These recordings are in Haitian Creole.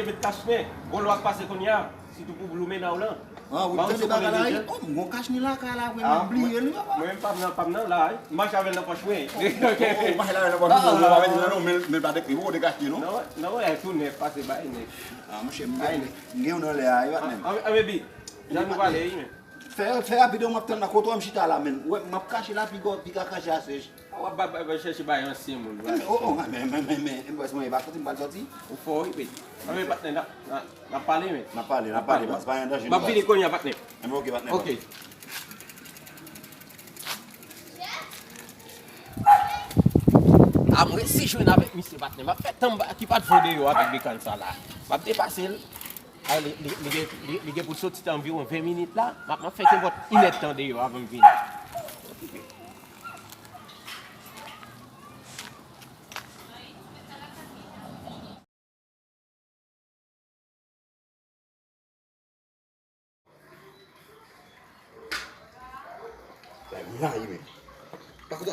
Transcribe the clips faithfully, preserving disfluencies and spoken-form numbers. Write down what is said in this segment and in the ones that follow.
leve t kach men. Gon lwa k pase kounye a. Sitou pou Blumenau lan. Ah, ou tande bagay la, wi? Oh, m gon kach ni lakay la, vre, m bliye l, wi, papa. Mwen menm pa m nan, pa m nan la, wi. M mache avè l nan pòch mwen. Oh, oh, ou mache avè l nan pòch mwen, ou pa mete nan non, men, men pa de, ou de kach li, non? Non, non, e tou nèf, pase bay nèf. Ah, monchè, m gen, m gen yon nan lè a, wi, patnè m. Ah, ah, baby, jan nou pale, wi, men. Fè, fè rapid, m ap tann nan kote w, m chita la, men. Wè, m ap kache la, piga, piga kache a sèch. W ap ba, ba, ba, chèche bay ansyen moun, wi. Oh, oh, men, men, men, men, men, m pa santi m pral sòti. Ou fò, wi, men. Anben, patnè, n ap, n ap, n ap pale, men. N ap pale, n ap pale, baz. Pa gen danje, non, baz. M ap vini kounye a, patnè. Anben, ok, patnè, baz. Ok. A, m resi jwenn avèk misye, patnè. M ap fè tanba ki pa t vo deyò avèk bekàn sa la. M ap depase l. A, li, li, li gen, li, li gen pou l soti nan anviwon ven minit la. M ap, m ap fè kenpòt inèdtan deyò avan m vini.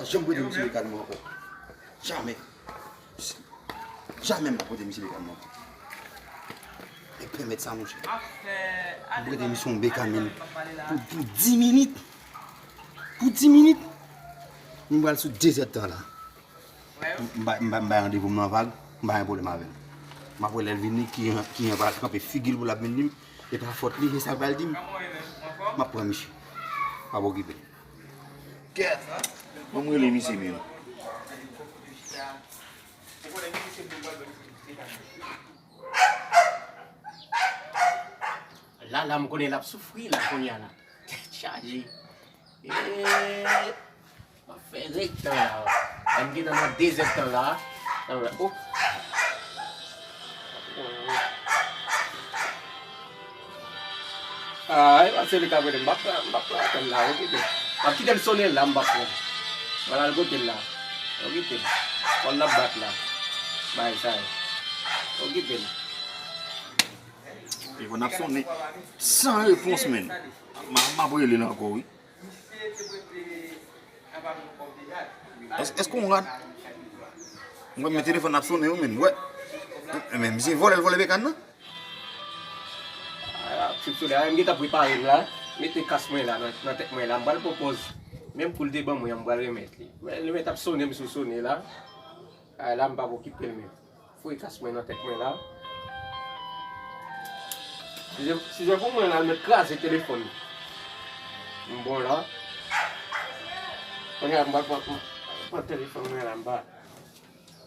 Janm prete misye bekàn mwen ankò. Jamè. Jamè m pa prete misye bekàn mwen ankò. E pèmèt sa, monchè. M prete misye yon bekàn, men pou, pou dis minit. Pou dis minit. M pral sou de zèdtan la. M bay, m bay, m bay randevou m nan vag, m pa gen pwoblèm avè l. M ap wè lè l vini, ki, ki jan pral kanpe figi l pou l ap vin di m, e pa fòt li, se sa l pral di m. M ap pran misye. Pa okipe l. Kèt! Ban m rele misye menm. La, la, m konnen l ap soufri la, kounye a la. Tèt chaje. Eee, m ap fè rèk tan la. An m gentan nan de zèdtan la. Nan wè, oh. Ah, e pa se li k ap rele m, m ap pran, m ap pran apèl la, okipe. M ap kite l sonnen la, m p ap pran. M pral al kote l la. Okipe l. Kò l ap bat la. Bay sa yo. Okipe l. Telefòn ap sonnen san repons, menn. M a, m ap rele l ankò, wi. Èske, èske w rad? Mwen, men telefòn ap sonnen, wi, menn. Wè. Men misye vòlè, l vòlè bekàn nan. Ah, Tip Solèy, m gentan prepare m la. Mete kas mwen la, nan, nan tèt mwen la. M pral pran pòz. Menm kou l te ban mwen an, m pral remèt li. Men li mèt ap sonnen m sou sonnen la. Ay la, m p ap okipe l menm. Foure kas mwen nan tèt mwen la. Si se, si se pou mwen la, l mèt kraze telefòn. M bon la. Kounye a, m pral pran, pran telefòn mwen la, m pa.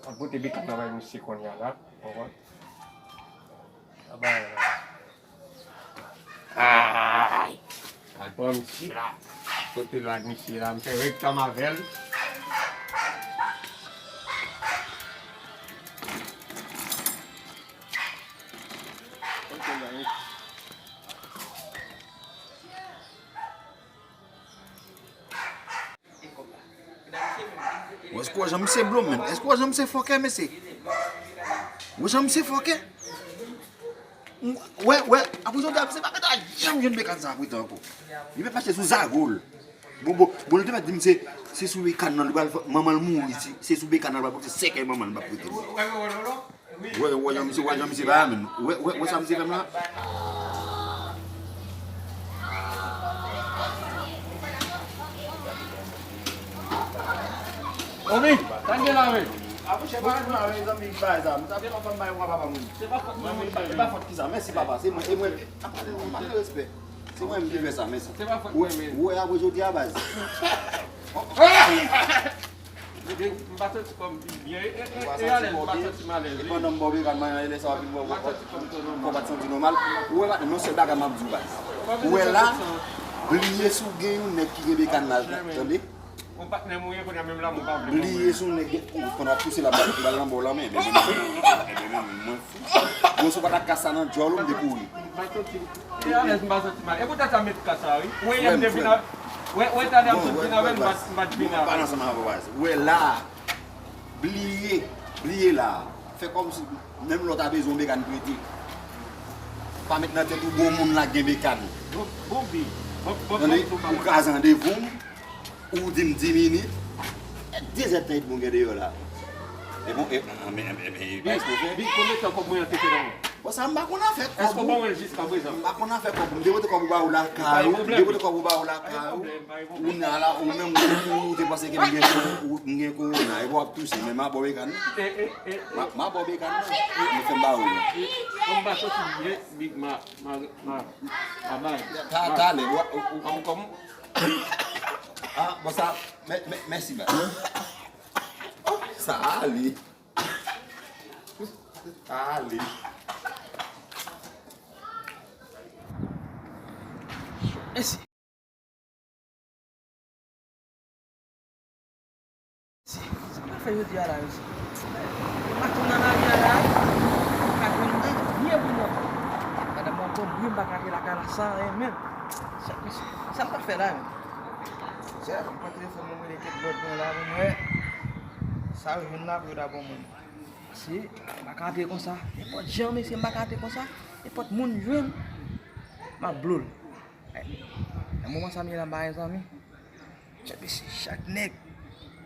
M ap pote bekàn nan bay misye kounye a la. Konprann? Sa bay la. Ay! Al pran misye la. Kote l ak misye la? M fè rèk tan m avè l. Kote l la, wi? Ou èske w wè jan misye blo, menn? Èske w wè jan misye fòkè, mesye? Ou wè jan misye fòkè? Wè, wè, apre jodi a, misye pa ka ta janm jwenn bekàn sa apre tan ankò. Li mèt mache sou zago l. Bon, bon, bon, li te mèt di m se, se sou bekàn nan, li pral fè, manman l mouri, se, se sou bekàn nan, li pral pote sèkèy manman l, m p ap prete l. Wè, wè, jan misye, wè, jan misye pa menm. Wè, wè, wè sa misye fè m la? Omi, sa n gen la, men? A, monchè, pa gen la, men, zanmi, bay sa. Mwen ta fè papa m bay yon papa moun. Se pa fòt mwen, men. E pa fòt ki sa? Mèsi, papa. Se mwen, e mwen, apa, manke respè. Se mwen menm ki fè sa, mèsi. Se pa fòt mwen, men. Ou wè, apre jodi a, baz. Ebyen, m pa santi kò m pi byen. E, e, e, e alèz, m pa santi m alèz, wi. E pandan m ba w bekàn nan, e lè sa w ap vin wè w pa t santi nòmal. Ou wè, non, sèl bagay m ap di w, baz. Ou wè la, bliye si w gen yon nèg ki gen bekàn nan, tande? Yon patnè m ou ye, kounye a menm lanmou pa vle ban mwen. Bliye si w nèg gen, ou konn w ap pouse la, m ba l nan ba w lanmen, men, men, men, men, mwen fou. Bon, si w pa ta kas sa nan djòl ou, m te kouri. M pa santi m, e alèz, m pa santi m alèz. E poutèt sa m met kas sa, wi. Ou wè, yè m te vin a, wè, wè, talè a m sot vin avè l, m pa t, m pa t vin avè l. Pale ansanm avè w, baz. Ou wè la, bliye, bliye la. Fè kòmsi, menm lè w ta bezwen yon bekàn prete. Pa met nan tèt ou bon moun la gen bekàn. Bon, bon, bi. Bon, bon, tande, bon, bon, ou kraze randevou m. Ou di m dis minit. E de zèdtan epi m gen deyò la. E bon, e, a, men, men, men, pa ekspoze. Bi, konbyen tan kòb mwen an te fè nan men w? Bon, sa m pa konn afè kòb ou. Èske w ban mwen l jiska prezan? M pa konn afè kòb ou. M te pote kòb ou ba ou lakay ou. M te pote kòb ou ba ou lakay ou. Ou nan la, ou menm ou, ou te panse ke m gen ko-, ou, m gen kowona. E bon, w ap touse, men m a ba w bekàn nan. M a, m a ba w bekàn nan. Mwen fè m ba ou. M pa santi byen, bi, ma, ma, ma, ma bay. Ta, talè, ou, ou, ou, ou, kòm Ah, bon, sa, mè-, mè-, mèsi, baz. Sa ale. Sa ale. Mèsi. Sa m ap fè jodi a la, mesye? M ap tounen nan lari a la, m pa jwenn anyen pou mwen. Pandan m ap pran bri, m pa ka antre lakay la san anyen menm. Sa, mesye, sa m ap fè la menm? Chè, m pran telefòn mwen, m rele kèk lòt mwen la pou m wè sa yo jwenn la pou yo ta ban mwen. Mesye, m pa ka antre konsa. Nenpòt jan, mesye, m pa ka antre konsa. Nenpòt moun jwenn, m ap blo l. Nan moman sa m ye la, m pa gen zanmi. Chak, chak nèg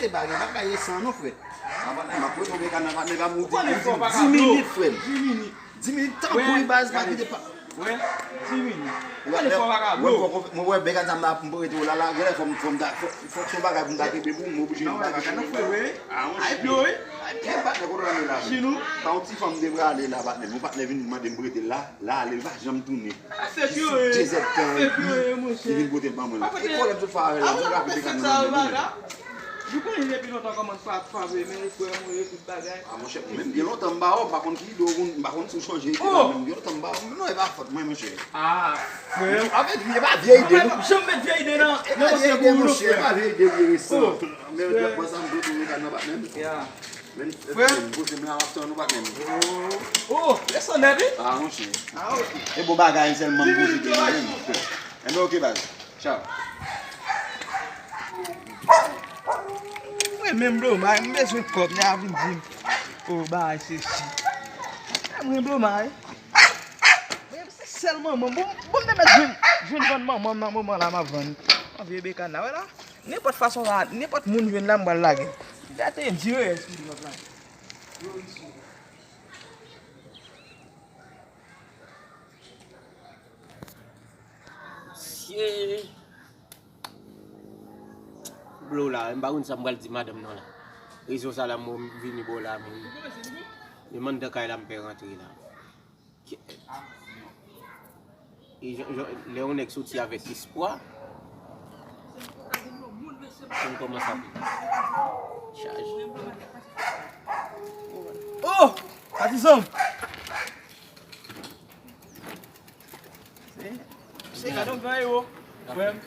rete bagay, pa bagay san non, frè. Patnè, m ap retwouve kanal, patnè, pa m di, di minit, frè m. Di minit, tanpri, baz, pa kite pa. Wè, di minit. Ou konn fò vagabon. Mwen wè bèk a zam la pou m rete la, la, genlè fò m, fò m ta, fò, fò se yon bagay pou m ta kenbe pou m, m oblije yon bagay pou m. Ay pyo, wi. Ay pyo, patnè, kote w la, la. Chinou. Sa yon ti fanm te prale la, patnè. Yon patnè vin mande m pou rete la, la, li pa janm tounen. Jis de zèdtan, li vin pote l ban mwen la. E kòlè m sot fè avè l la, m sot rakonte bèk a nan men mwen. Ou konnen depi lontan kòman pa, pa vle, men frè mwen, e tout bagay. A, monchè, menm gen lontan m ba w, m pa konn ki ide w, m pa konn si w chanje ide la, menm gen lontan m ba w, non, e pa fòt mwen, monchè. A, frè. Avèk li, e pa vye ide, non. Janm met vye ide nan, nan pase pou ou, non, frè. E pa vye ide, monchè, e pa vye ide, vye resan. Men, frè. Mwen sa m dwe tounen kay nan patnè m. Ya. Men, frè. M poze m la, m ap tann ou, patnè m. Oh, oh, resan nèt, wi. A, monchè. A, ok. E bon bagay, sèlman m poze m la, men. Enben, ok, baz. Tchaw. Mwen menm Blomay, m bezwen kòb, nèg la vin di m, o, bagay sesi. Mwen Blomay. Men se sèl manman m. Bon, bon, m te mèt jwenn, jwenn vann manman m nan moman la, m ap vann. Mwen vye bekàn la, wè la. Nenpòt fason la, nenpòt moun jwenn la, m pral lage. Gate, dirèk sou li, m ap lage. Mesye. Blo la, m pa konn sa m pral di madanm nan la. Rezon sa la, m vini bò la, men. Li mande kay la, m pè rantre la. E jan, jan, lè yon nèg soti avèk espwa, pou m kòmanse ap chaje. Oh! Patizan! Se, se gade yon gran ewo. Frè m.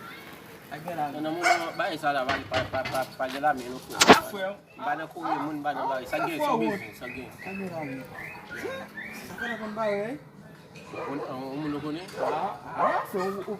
Ak gen lame. Nan moman bagay sa la, pa, pa, pa, pa, pa gen lame, non, frè. Ah, frè m. M pa nan kouri moun, m pa nan bagay. Sa gen, sa gen, sa gen. Ak gen lame. Sa fè nan konn bagay, wi. Yon, yon moun ou konnen? Ah, ah, frè, ou, ou,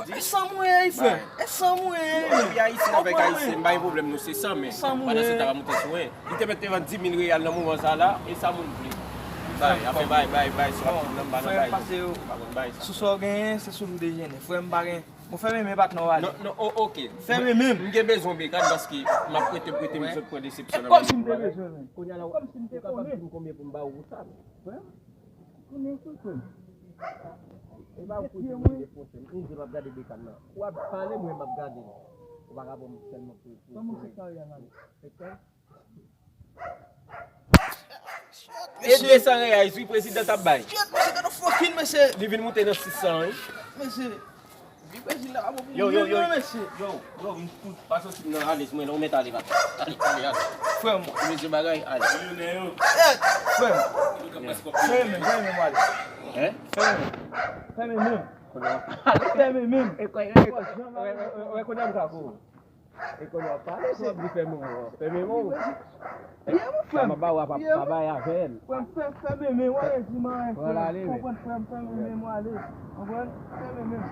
frè, e san mwen ye, frè. E san mwen ye. Non, depi ayisyen avèk ayisyen, m pa gen pwoblèm, nou se san, men pandan se tan, pa moute sou mwen. Li te mèt te vann di mil reyal nan moman sa la, e sa moun vle. Bay, afè bay, bay, bay, sou ap nan, m pa nan bay. Frè, pase yo. M pa konn bay sa. Sou sa w genyen, se sou m dejene. Frè, m pa gen. Bon, fèmen men patnè w ale. Non, non, o-, oke. Fèmen men. M gen bezwen Bekan paske m ap rete, rete, m sot pran desepsyon nan men. Kòmsi m te bezwen men. Kòmsi m te konnen. Konbyen pou m ba ou pou sa? Frè m, konnen sou frè m. E pa ou kote m te defonse m. M di m ap gade Bekan nan. W ap pale, mwen m ap gade. Ou pa ka ban m sèlman pou, pou, pou. Kòman se sa w ye, man? E de san reyal, wi, prezidan t ap bay. Shit, mesye, gade fucking, mesye. Li vin moute nan sis san, wi. Mesye, vi Brezil la pa bon pou moun, mesye. Yo, yo, yo, yo, m fout pa santi m nan alèz, mwen, lè w mèt ale, va. Ale, ale, ale. Frè m. Mesye bagay, ale. Shit, frè m. Fèmen, fèmen, ale. Hein? Fèmen. Fèmen menm. Fèmen menm. E kòman, e kòman, e kòman, e kòman, e kòman, E kounye a w ap pale, se. Fèmen men w, fèmen men w. Sa m ap ba w a pa, pa bay avè l. Frè m, fè, fèmen men w, ale, di m anyen, frè m. Konprann, frè m, fèmen men w, ale. Konprann? Fèmen men w.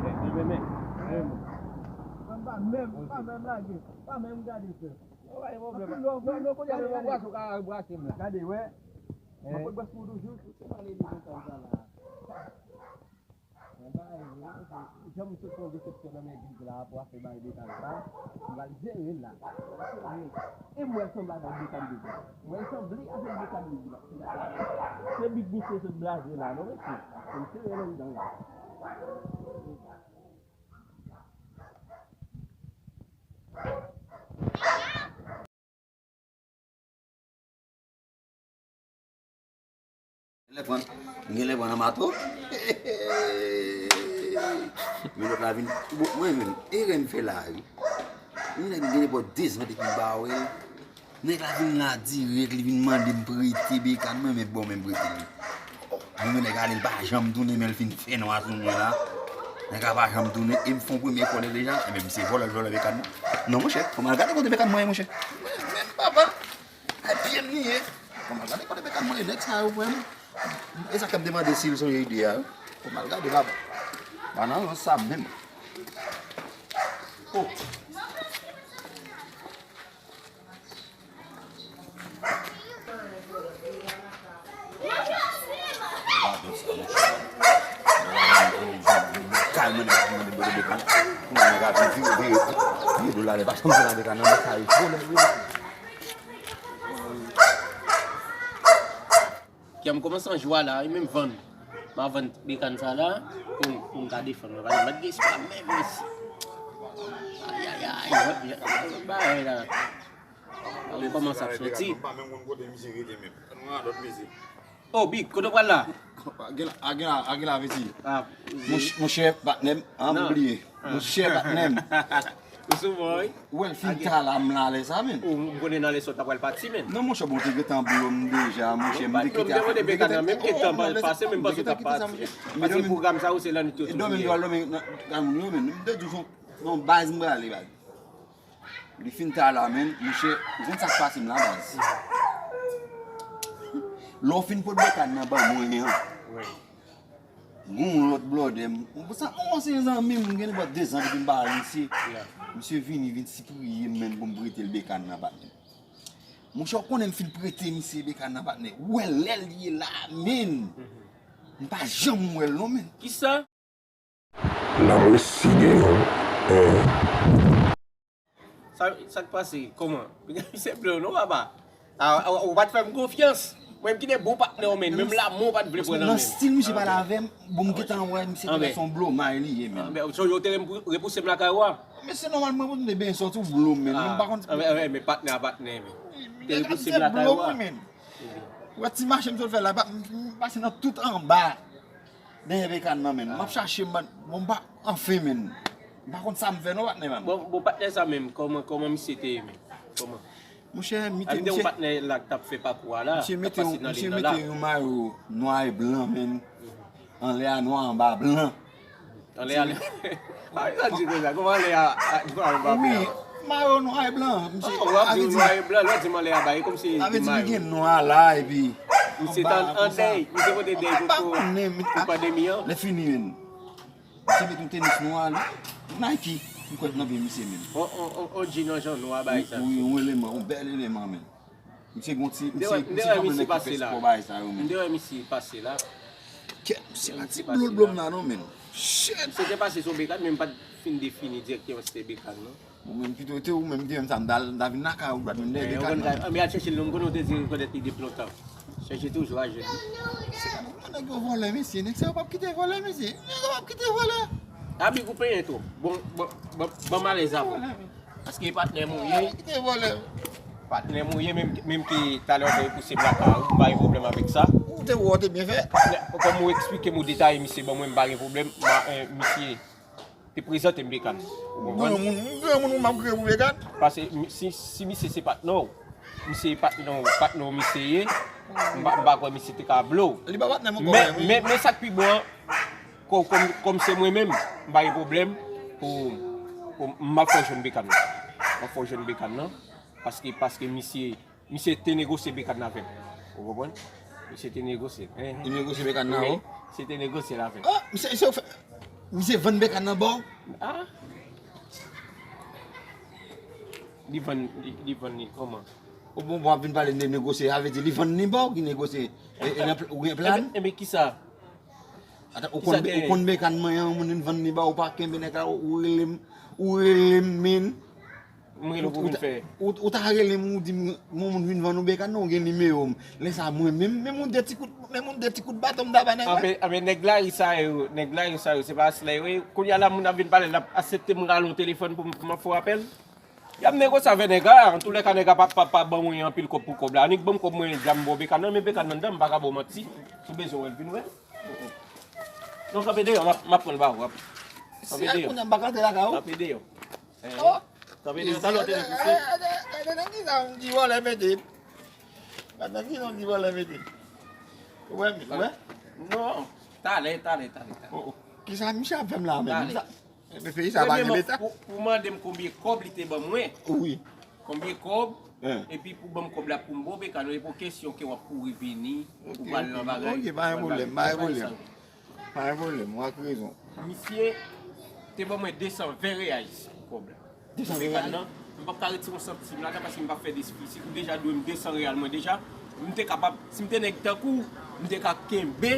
Fèmen men. Fèmen men. Frè m, pa menm, pa menm lage. Pa menm gade, frè m. Anpil love, frè m. Gade, wè. M ap pot bwès pou ou toujou. Se pa lele kontan sa la. Mwen pa rele, jan m sot pran desepsyon nan men Big la pou afè bay Bekan sa, m pral jere l la. E m wè l sanble avèk Bekan deja. M wè l sanble avèk Bekan deja. Se Big misye sot blaze la, non, mesye. Se m sere l anndan la. Lè pran, m gen lè pran nan mato. Men lòt la vin, bon, mwen menm, erè m fè la, wi. Yon nèg gen nenpòt de zan depi m pa wè l. Nèg la vin la dirèk, li vin mande m prete Bekan, mwen menm bon, men m prete li. Mwen men nèg ale, l pa janm tounen, men l fin fè nwa sou mwen la. Nèg la pa janm tounen, e m fè yon premye kòlè deja, e men m se vòlè, vòlè Bekan nan. Non, monchè, fò m al gade kote Bekan mwen ye, monchè. Men, men, papa. Ay, pye m li ye. Kòman gade kote Bekan mwen ye, nèg sa yo, frè m. E sa k ap demande si l sonje ide a, wi. Kòman gade, papa. Bannan an sa menm. Oh. Kay mwen nèg ki mande m pote Bekan. Kounya nèg ap vire, vire, vire do la, lè pa janm vin avèk Bekan nan, men sa yo vòlè, vre. Kè m kòmanse an jwa la, wi, men m vann. M a vann Bekan sa la, pou m, pou m ka defann mwen. Paske m pa t gen espwa menm, mesye. Ayayay, lòt, lòt bagay la. Ou kòmanse ap soti. M pa menm konn kote misye rete menm. Ann wè lòt mesye. Oh, Big, kote w pral la? A gen la, a gen la, a gen la, vezi. Ah, monch-, monchè, patnè m, ah, m bliye. Monchè, patnè m. Ou sou mwen, wi. Ou wè l fin ta la, m la lè sa, men. Ou, m konnen nan lè sa w ta pral pati, men. Non, monchè, bon, te gentan blo m deja, monchè, m te kite afè. Te mande Bekan nan menm, gentan pase, men m panse w t ap pati. Paske pwogram sa yo, se lannwit yo toujou ye. Dòmi, dòmi, nan, nan moun yo, men, m te di w, non, baz, m prale, baz. Li fin ta la, men, monchè, ou konn sa k pase m la, baz. Lè w fin pot bekàn nan ban mwen an, gon yon lòt blòdè m, sa, yon ansyen zanmi m, gen nenpòt dezan depi m pa wè misye. Misye vini, vin sipriye m, menm pou m prete l bekàn nan, patnè. Monchè, w konnen m fin prete misye bekàn nan, patnè. Ou wè lè l ye la, menn. M pa janm wè l non, menn. Kisa? N ap resi gen yon, en. Sa, sa k pase? Kòman? Misye blow non, papa. A, a, ou pa t fè m konfyans. Mwen, m kite bon patnè w, menn. Menm lanmò w pa t vle pran nan men m. Nan stil misye pale avè m, bon, m gentan wè misye te fè se yon blomay li ye, menn. Anben, so yo te repouse m lakay ou a? Men se nòmal, mwen, mwen te benyen sòti w blom, menn. Mwen pa konn. Anben, anben, men patnè a patnè, men. Te repouse m lakay ou a? Ou wè ti mache m sot fè la, m pase nan tout anba. Dèyè bekàn nan, menn. M ap chache, m pa, bon, m pa, anfen, menn. M pa konn sa m fè non, patnè, man. Bon, bon, patnè sa menm, kòman, kòman misye te ye, menn? Kòman? Monchè, misye, misye. Avèk yon patnè la k t ap fè pakou a la, k t ap pase nan liy nan la. Misye mete yon mayo nwa e blan, menn. Anlè a nwa, anba a blan. Anlè a, anlè a. Sa di konsa, kòman anlè a, a, nwa, anba a blan? Wi, mayo nwa e blan. Misye, oh, w ap di nwa e blan, lè w di m anlè a ba, e kòmsi se mayo. Sa vle di li gen nwa la, epi. Misye t an dèy, misye pote dèy pou, pou pandemi an. Lè fini, menn. Misye met yon tenis nwa, li, Nike, m kwè nan pye misye menm. On, on, on, on jean an jan nwa bagay sa. Wi, yon eleman, yon bèl eleman menm. Misye gon ti, misye, misye janm nan ki fè spò bagay sa yo menm. M te wè misye pase la. Kèt, misye pa ti blom blom la non menm. Shit! Misye te pase sou bekàn, men m pa t fin defini dirèkteman si se bekàn non. Ou menm pito te ou menm ki menm sa m ta al m ta vin lakay ou dwat menm dèyè de kay mwen. Anben al chèche l non m konnen ou te di rekonèt li depi lontan. Chèche toujou a jwenn li. Se pa nèg yo vòlè mesye, nèg sa yo p ap kite vòlè mesye, nèg yo p ap kite vòlè. Abig ou penyen twòp, bon ban m alèz avè w. Paske e patnè m ou ye. Kite vòlè. Patnè m ou ye menm ki talè w te repouse m lakay ou m pa gen pwoblèm avèk sa. Ou te wè w te byen fè. Patnè kòm ou eksplike m ou detaye misye ban mwen m pa gen pwoblèm misye. Te prezante m Bekan. Ou konprann? M gen yon moun, m gen yon moun m ap kriye pou Bekan. Paske si, si misye se patnè w, misye patnè w, patnè w misye ye, m pa, m pa kwè misye te ka blow. Li pa patnè m ankò vre, wi. Men, men sa k pi bon an, kòm, kòm, kòm se mwen menm, m pa gen pwoblèm pou, pou m ap fè w jwenn Bekan nan. M ap fè w jwenn Bekan nan. Paske, paske misye, Misye te negosye Bekan avè m. Ou konprann? Misye te negosye l. Li negosye Bekan nan avè w? Misye te negosye l avè m. Ah, misye, misye, misye vann Bekan nan ba w? Ah. Li vann, li, li vann li kòman? Ou bon, bon, w ap vin pale de negosye, sa vle di li vann li ba w ki negosye. E, e nan pl-, ou gen plan? Enben, enben kisa? Ata, ou konn, ou konn Bekan mwen an, yon moun vin vann li ba w, ou pa kenbe nèg la, ou rele m, ou rele m, menn. M rele w pou vin fè. Ou, ou ta rele m, ou di m, yon moun vin vann ou Bekan nan, ou gen nimewo m. Lè sa a mwen menm, menm yon de ti kout, menm yon de ti kout baton m ta ba nèg la. Anben, anben nèg lari sa yo, nèg lari sa yo, se pa slay wi. Kounye a la moun ap vin pale, l ap aksepte m rale yon telefòn pou m, pou m ap fè w apèl. Y ap negosye avè nèg la, antoulèka nèg la p ap, p ap, p ap ban mwen anpil kòb pou kòb la. Annik ban m kòb mwen, di a m ba w Bekan nan, men Bekan nan anndan, m pa ka ba w manti. Sou bezwen w wè l vin wè. Non, kanpe deyò, m ap, m ap pran l ba ou. Kanpe deyò. Kounye a m pa ka antre lakay ou. Kanpe deyò. Oh. Kanpe deyò, talè w te repouse. Gade nan kisa m di vòlè mete. Gade nan kisa m di vòlè mete. Ou wè, ou wè? Non, talè, talè, talè, talè. Oh, oh. Kisa misye ap fè m la menm? Talè. Ebyen peyi sa pa gen leta. Pou, pou mande m konbyen kòb li te ban mwen. Wi. Konbyen kòb? Epi pou ban m kòb la pou m ba w Bekan, e pa yon kesyon ke w ap kouri vini, ou pral nan bagay. Ok, pa gen pwoblèm, pa gen pwoblèm. Pa gen pwoblèm, ou ak rezon. Misye te ban mwen de san ven reyais pou kòb la. De san ven reyais? Bekan nan, m p ap ka retire yon santim ladan paske m p ap fè despri. Si ou deja dwe m de san reyal, mwen deja, m te kapab, si m te nèg tankou w, m te ka kenbe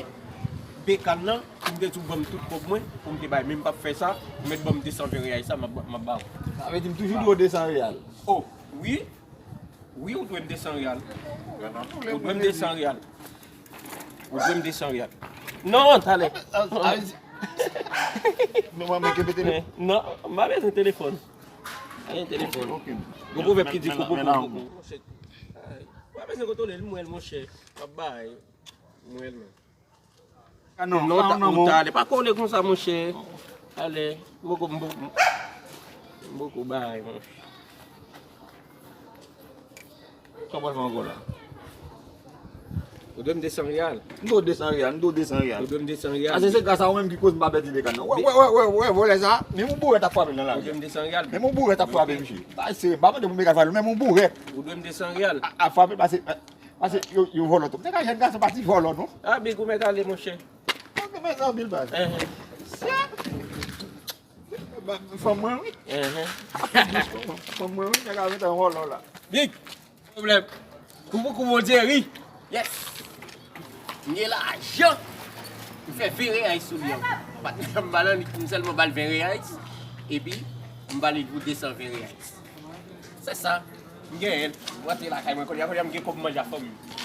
Bekan nan, pou m te di w ban m tout kòb mwen, pou m te bay, men m p ap fè sa, ou mèt ban m de san ven reyais sa, m ap, m ap ba ou. Sa vle di m toujou dwe w de san reyal? Oh, wi. Wi, ou dwe m de san reyal. Ou dwe m de san reyal. Ou dwe m de san reyal. Non, talè. Non, m pa bezwen telefòn. Pa gen telefòn. Gon pwovèb ki di koukou pou koukou. Monchè, pa bezwen kontwole l, m wè l, monchè. M ap bay. M wè l, men. Ah non, non, ou ta ale. Pa kole konsa, monchè. Ale. M poko, m poko, m poko bay, monchè. Sa w pral fè ankò la? Ou dwe m de san reyal. M dwe w de san reyal, m dwe w de san reyal. Ou dwe m de san reyal. Ase se gras a ou menm ki koz m pa pèdi Bekan nan. Wè, wè, wè, wè, vòlè sa. Menm yon bourèt ap frape l nan lari. Ou dwe m de san reyal. Menm yon bourèt ap frape misye. Sa e serye, m pa mande pou Bekan frape l, menm yon bourèt. Ou dwe m de san reyal. A, ap frape l pase. Pase yo, yo vòlò tou. Nèg a jèn gason pa ti vòlò, non. Ah, Big, ou mèt ale, monchè. Mwen gen mezon anpil baz. Fanm mwen, wi. Fanm mwen, wi. Nèg a met an vòlò la. Big, pwoblèm. Kou pou kou Bondye ri. Yes. M gen lajan. M fè ven reyay sou li ankò. Patnè m ba l annik pou m sèlman ba l ven reyay. Epi, m ba li pou de san ven reyay. Se sa. M genyen l. M rantre lakay mwen kounye a, kounye a m gen kòb manje a fanmi m.